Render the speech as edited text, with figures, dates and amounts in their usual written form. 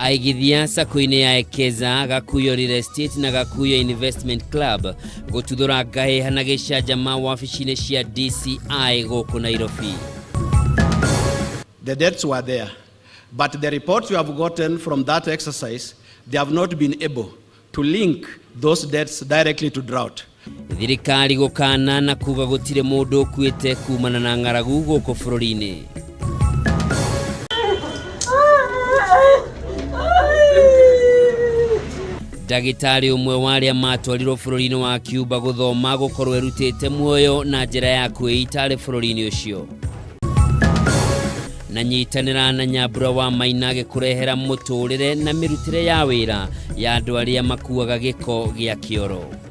Aigithia sacco-inĩ ya Ekeza, Gakuyo Real Estate na Gakuyo Investment Club gũtuthũra ngahĩha na gĩcanjama wabici-inĩ cia DCI gũkũ Nairobi. The deaths were there, but the reports we have gotten from that exercise, they have not been able to link those deaths directly to drought. Thirikari gũkana na kuga gũtirĩ mũndũ ũkuĩte kumana na ng'aragu gũkũ bũrũri-inĩ. Ndagĩtarĩ ũmwe wa arĩa matwarirwo bũrũri-inĩ wa Cuba gũthoma gũkorwo erutĩte muoyo na njĩra ya kwĩita arĩ bũrũri-inĩ ũcio. Na nyitanĩra na Nyambura wa Maina agĩkũrehera mũtũrĩre na mĩrutĩre ya wĩra ya andũ arĩa makuaga gĩko gĩa kĩoro.